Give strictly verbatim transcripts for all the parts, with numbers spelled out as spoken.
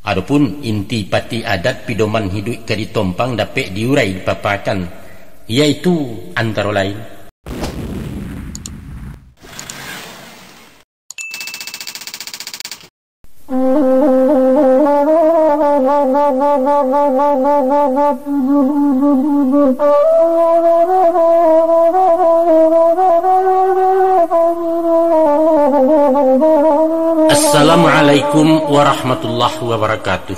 Adopun inti pati adat pidoman hiduik ka ditompang dapek diurai dipapakan, yaitu antaro lain. Assalamualaikum warahmatullahi wabarakatuh.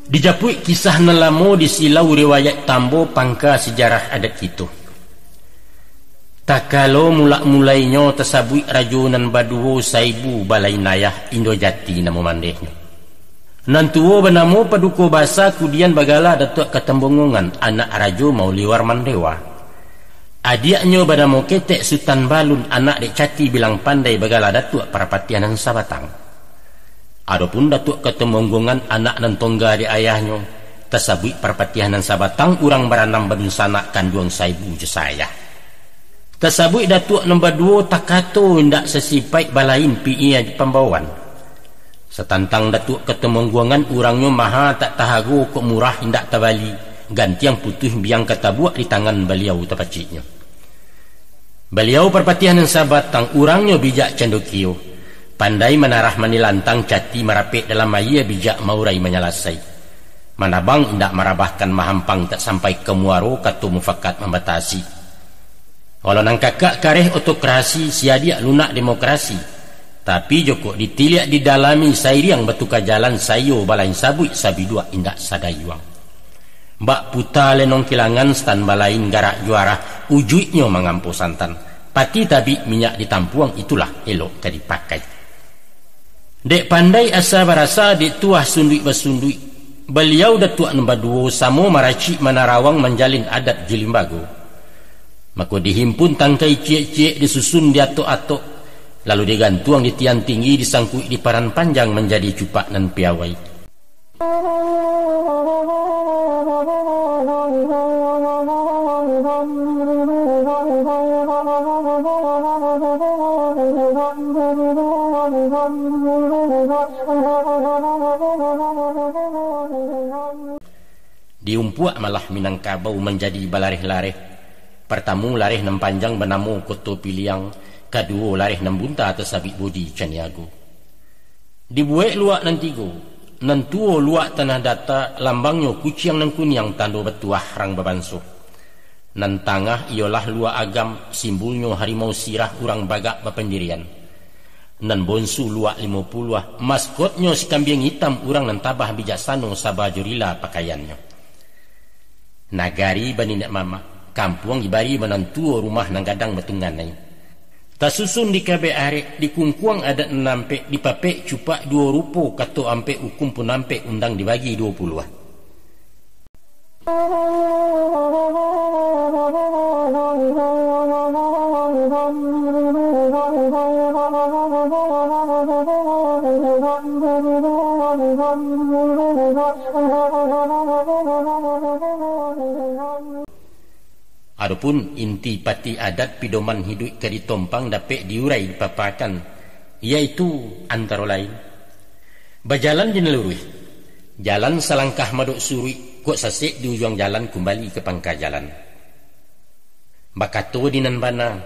Dijapuik kisah nan lamo, disilau riwayat tambo, pangka sijarah adat kito. Takalo mulak-mulainyo tasabuik rajo nan baduo, Saibu Balain Ayah, Indo Jati namo mandehnyo. Nan tuo banamo Paduko Basa, kudian bagala Datuak Katembonggongan, anak Rajo Mauliwar Mandewa. Adiaknyo banamo Ketek Sutan Balun, anak dek Cati Bilang Pandai, bagala Datuak Parpatiah Nan Sabatang. Adopun Datuak Katembonggongan, anak nan tongga dek ayahnyo, tasabuik Parpatiah Nan Sabatang, urang baranam badunsanak, kanduang saibu jo saayah. Tasabuik Datuak nan baduo takato indak sasipaik, balain piia di pambaoan. Satantang Datuak Katembonggongan, urangnyo maha tak tahago, kok murah indak tabali, gantiang putuih biang ka tabuak, di tangan baliau tapaciknyo. Baliau Parpatiah Nan Sabatang, urangnyo bijak candokio, pandai manarah manilantang, cati marapek dalam aia, bijak maurai manyalasai. Manabang indak marabahkan, mahampang tak sampai ka muaro, kato mufakat mambatasi. Walau nan kakak kareh otokrasi, si adiak lunak demokrasi. Tapi jokok ditiliak didalami, sairiang batuka jalan, saiyo balain sabuik, sabiduak indak sadayuang. Bak puta lenong kilangan, stan balain garak juarah, ujuiknyo mangampo santan. Pati tabik minyak ditampuang, itulah elok ka dipakai. Dek pandai asa barasa, dek tuah sunduik basunduik, baliau Datuak nan baduo samo maracik manarawang, manjalin adat jo limbago. Mako dihimpun tangkai ciek-ciek, disusun diatok-atok, lalu digantuang di tian tinggi, disangkuik di paran panjang, manjadi cupak nan piawai. Diumpuak malah Minangkabau, manjadi balareh-lareh. Partamo lareh nan panjang banamo Koto Piliang, kaduo lareh nan bunta tasabuik Bodi Caniago. Dibuek luak nan tigo, nan tuo luak Tanah Data, lambangnyo kuciang nan kuniang, tando batuah rang babanso. Nan tangah iyolah luak Agam, simbulnyo harimau sirah, urang bagak bapandirian. Nan bonsu luak Limo Puluah, maskotnyo si kambiang itam, urang nan tabah bijaksano, saba jo rila pakaiannyo. Nagari baniniak mamak, kampuang ibari manantuo, rumah nan gadang batungganai. Tasusun di kabek arek, dikungkuang adat nan ampek, dipapek cupak duo rupo, kato ampek ukun pun ampek, undang dibagi duo puluah. Adopun inti pati adat pidoman hiduik ka ditompang dapek diurai dipapakan, yaitu antaro lain, bajalan di nan luruih, jalan salangkah madok suruik, kok sasek di ujuang jalan kumbali ka pangka jalan. Bakato di nan bana,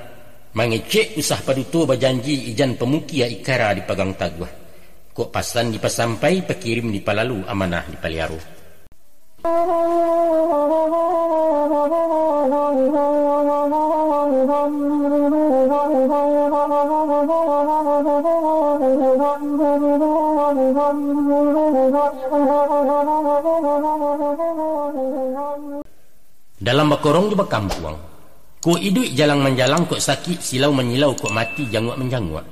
mangecek usah paduto, bajanji ijan pamukia, ikara dipagang taguah. Kok pasan dipasampai, pakirim dipalalu, amanah dipaliaro. Dalam bakorong jo bakampuang. Kok iduik jalang manjalang, kok sakik silau manyilau, kok mati janguak manjanguak.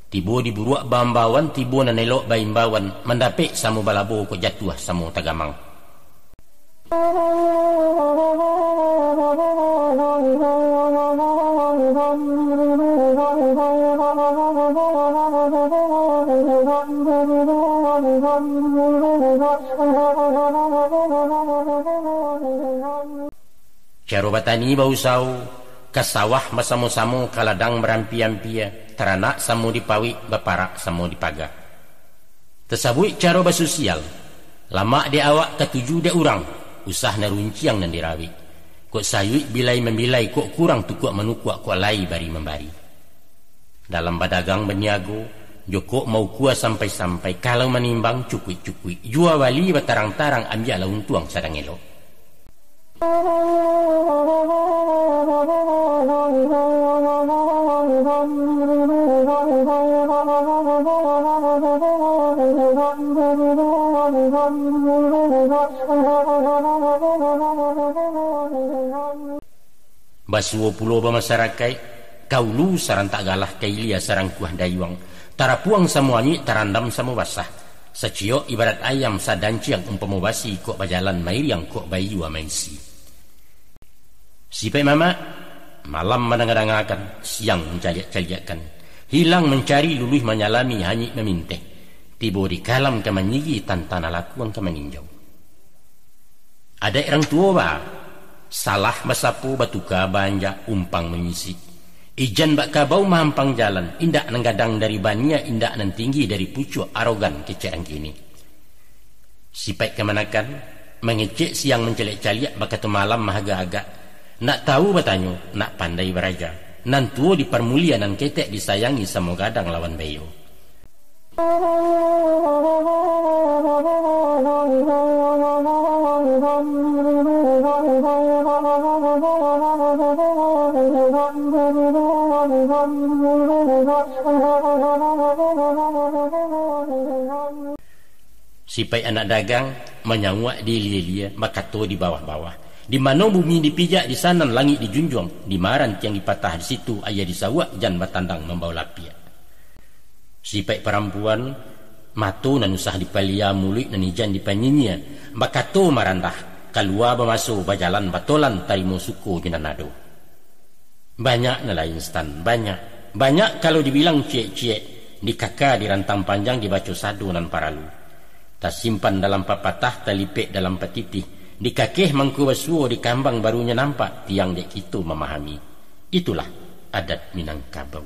Tibo di buruak baimbauan, tibo nan elok baimbauan, mandapek samo balabo, kok jatuah samo tagamang. Caro batani bausawo, ka sawah basamo-samo, ka ladang barampia-ampia, taranak samo dipawik, baparak samo dipaga. Tasabuik caro basosial, lamak dek awak, katuju dek urang, usah nan runciang nan dirawik. Kok sayuik bilai mambilai, kok kurang tukuak manukuak, kok lai bari mambari. Dalam badagang baniago, jokok maukua sampai-sampai, kalau manimbang cukuik-cukuik, jua bali batarang-tarang, ambiaklah untuang sadang elok. Basuo pulo bamasarakaik, ka ulu sarantak galah, ka ilia sarangkuah dayuang, tarapuang samo anyuik, tarandam samo basah, saciok ibarat ayam, sadanciang umpamo basi, kok bajalan mairiang, kok baiua maisi. Sipaik mamak, malam mandanga-dangakan, siang mancaliak-caliakkan, hilang mancari, luluih manyalami, hanyuik maminteh, tibo di kalam ka manyigi, tantana lakuang ka maninjau. Adaik rang tuo ba, salah basapo, batuka baanjak, umpang manyisik. Ijan bak kabau mahampang jalan, indak nan gadang dari baniah, indak nan tinggi dari pucuak, arogan kecek rang kini. Sipaik kamanakan, mangecek siang mancaliak-caliak, bakato malam maagak-agak. Nak tahu batanyo, nak pandai baraja. Nan tuo diparmulia, nan ketek disayangi, samo gadang lawan bayo. Sipaik anak dagang, manyauak di ilia-ilia, bakato di bawah-bawah. Di mano bumi dipijak, di sanan langik dijunjuang, di ma rantiang dipatah, di situ aia disauak, jan batandang mambao lapiak. Sipaik parampuan, mato nan usah dipalia, muluik nan ijan dipanyinyiak, bakato marandah, kalua bamaso, bajalan batolan, tarimo suko jo nan ado. Banyak nan lain stan, banyak. Banyak kalau dibilang ciek-ciek, dikaka di rantang panjang, dibaco sado nan paralu. Tasimpan dalam papatah, talipek dalam patitih, dikakeh mangko basuo, dikambang barunyo nampak, tiang dek kito mamahami. Itulah adat Minangkabau.